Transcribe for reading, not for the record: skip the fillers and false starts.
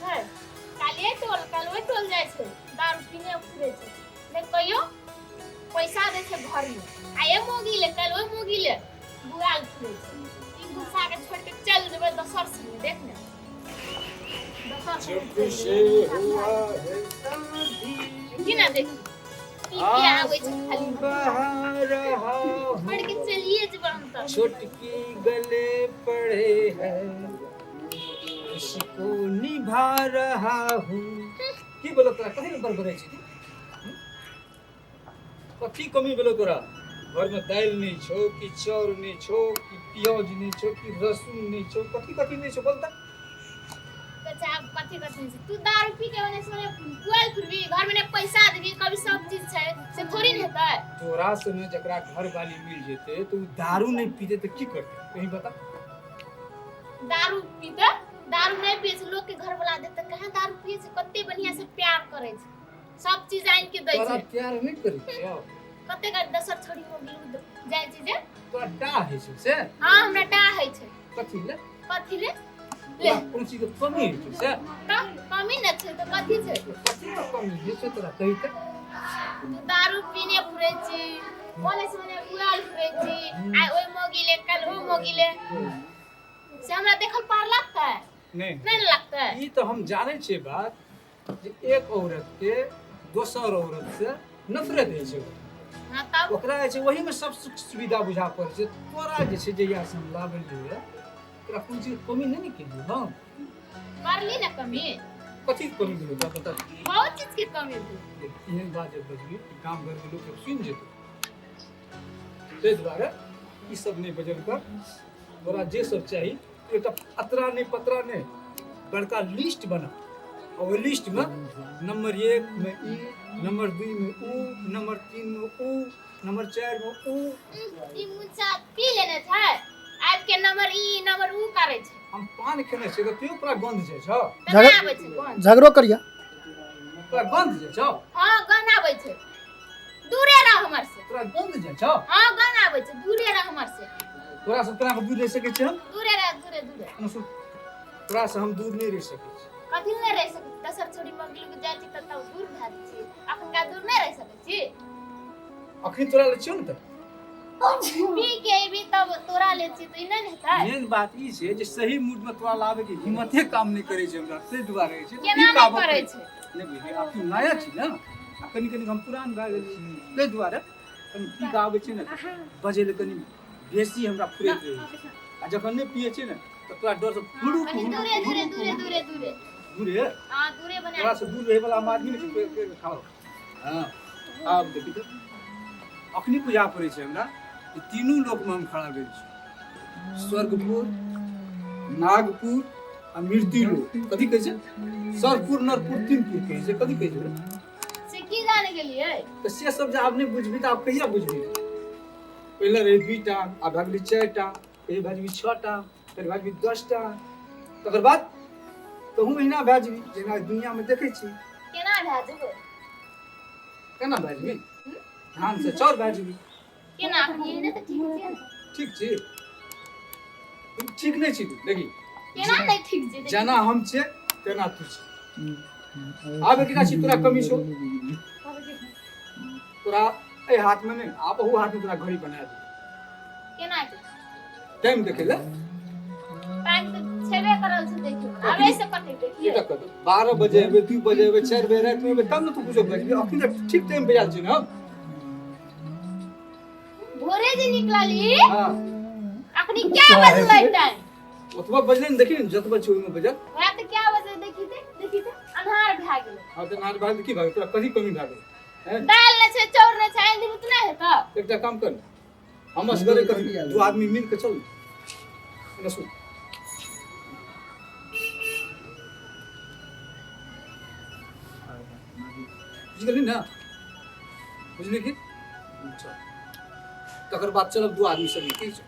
छै। काल्हिए टोल, काल्हि ओहि टोल जाइ छै, दारू पीने फिरै छै, नहि कहियो पैसा दै छै घरमे। आ ए मोगी ले, काल्हि ओहि मोगी ले बुआल फिरै छै। ई गुस्सा के छोड़ि के चलि जेबै दोसर संगे, देख ने, दोसर संगे जब चलि से जेबै। हुआ है शादी की ना देखी पी के आबै छै खाली। बहा रहा छोड़ि के हूँ चलिए जेबै हम तऽ। छोटकी गले पड़े है, उसको निभा रहा हूँ। की बोलो तोरा? कथी बड़बड़ै छी तू? कथी कमी भेलो तोरा घरमे? दालि नहि छौ कि चाउर नहि छौ कि प्याज नहि छौ कि लहसुन नहि छौ? कथी कथी नहि छौ, बोल तऽ। चाचा, कथी कथी छै? तू दारू पी के ओने सोने पुआल फिरबी, घर में ने पैसा देबी, कभी सब चीज छै से थोड़ी ने हेतै। तोरा से जकरा घर वाली मिल जेतै तऽ ओ दारू नहि पीते तऽ की करतै, कहीं बता। दारू पीते? दारू नहि पिए छै। लोग के घर वाला देते कहाँ दारू पिए छै? कते बढ़िया से प्यार करे छै, सब चीज आनि के दै तोरा छै। प्यार नहि करै छौ? कते का दोसर छोड़ी हो गेल जाइ छै जे। तोरा डाह होइ छै से? हाँ, हमरा डाह होइ छै। कथी ले? कथी ले ले? तोरा कोनो चीज के कमी होइ छै से? तऽ कमी न छै तऽ कथी छै? कथी के कमी होइ छै तोरा, कही तऽ। तू दारू पीने फुरै छी, ओने से ओने उड़ाल फुरै छी, आइ ओहि मोगी ले, काल्हि ओहि मोगी ले, से हमरा देखल पार लगतै? नहि। नहि ने लगतै। ई तऽ हम जानै छियै बात जे एक औरत के दोसर औरत से नफरत होइ छै। हाँ, तब ओकरा जे छै ओहीमे सब सुख सुविधा बुझा पड़ै छै। तोरा जे छै, जहिया से हम लाबलियै, तोरा कोनो चीज कमी नहि ने केलियै हम? करली ने कमी। कथी के कमी भेलै तोरा, बता। बहुत चीज के कमी भेल। देख, एहन बात जे बजबी तऽ गाम घरके लोक सब सुनि जेतौ, ताहि दुआरे ई सब नहि बजल कर। तोरा जे सब चाही, एकटा अतरा नहि पतरा नहि, बड़का लिस्ट बना आ ओहि लिस्टमे नंबर 1 मे ई, नंबर 2 मे ऊ, नंबर 3 मे ऊ, नंबर 4 मे ऊ। ई मुचा पी लेने छै, आबि के नंबर ई नंबर ऊ करै छै। हम पान खेने छियै तऽ तैयो तोरा गन्ध जाइ छौ? तऽ नहि आबै छै गंध? झगड़ो करिया। तोरा गन्ध जाइ छौ? हाँ, गंध आबै छै, दूरे रह हमर से। तोरा गन्ध जाइ छौ? हाँ, गंध आबै छै, दूरे रह हमर से। तोरा से तोरा दूर रहि सकै छियै हम? दूरे रह, दूरे दूरे। सुन, तोरा से हम दूर नहि रहि सकै छी। कथी नहि रहि सकै छी? दोसर छोड़ी मगलू के जाइ छी तऽ तब दूर भए जाइ छी, अखन का दूर नहि रहि सकै छी? अखनी तोरा लए छियौ ने तऽ। पी के एबी तब तोरा ले छी तऽ ई नहि ने हेतै। मेन बात ई छै जे सही मूड में तोरा लाबे के हिम्मते काम नहि करै छै हमरा, ताहि दुआरे छै। केना नहि करै छै? नहि बुझलियै, आब तू नया छी ने आ कनि कनि हम पुरान भए गेल छी, ताहि दुआरे कनि पी कऽ आबै छै ने, बजै लए कनि बेसी हमरा फुरैत रहै छै। आ जखन नहि पियै छै ने तऽ तोरा डरसँ फुरू। कनि दूरे दूरे दूरे दूरे दूरे। दूरे। हाँ, दूरे बना। तोरा से दूर रहै वाला हम आदमी नहि छी। खाओ। हाँ, आब देखी तऽ अखनी बुझा पड़ै छै हमरा जे तीनू लोकमे हम खड़ा भेल छी, स्वर्गपुर, नागपुर आ मृत्यु लोक। कथी कहै छै? सरपुर, नरपुर, तीनपुर कहै छै? कथी कहै छै? से की जाने गेलियै। तऽ से सब जे आब नहि बुझबी तऽ आब कहिया बुझबी? पहिले रहै 2टा, आब भए गेलै 4टा, फेर भए जेबी 6टा, फेर भए जेबी 10टा, तकर बाद तहू महीना भए जेबी जेना दुनियामे देखै छी। केना भए जेबै? केना भए जेबी? धान से चाउर भए जेबी। केना? अखन एहने तऽ ठीक छियै ने। ठीक छी? ठीक नहि छी तू, देखी। केना नहि ठीक छै? देखी। जेना हम छियै तेना तू छी। आब एकटा छी तोरा कमी छौ, तोरा एहि हाथमे नहि, आब ओहू हाथमे तोरा घड़ी बना दे। केना के? टाइम देखै लए। टाइम तऽ छेबे करल छै, देखियौ, आब से कते देखिए। एकटा कह, 12 बजे एबै, 2 बजे एबै, 4 बजे रातिमे एबै, तब ने तू कुछो बजबी। अखन तऽ ठीक टाइम बजाल छी ने हम? भोरे जे निकलली। हाँ। अखनी क्या बजलै टाइम? ओतबा बजलै ने, देखी ने, जतबा छै ओहिमे बजल। वएह तऽ, क्या बजलै? देखी ते, देखी ते, अन्हार भए गेलै। हाँ, तऽ नार भए गेल, की भए गेल? तोरा कथी कमी भए गेल हैं? दालि नहि छै, चाउर नहि छै, आनि देबू तऽ नहि हेतौ? एकटा काम कर, हम असगरे कथी, दू आदमी मिल के चल एने सुन। बुझि गेलही ने? बुझली की? चल, तकर बाद चलब दू आदमी सब, ठीक छै?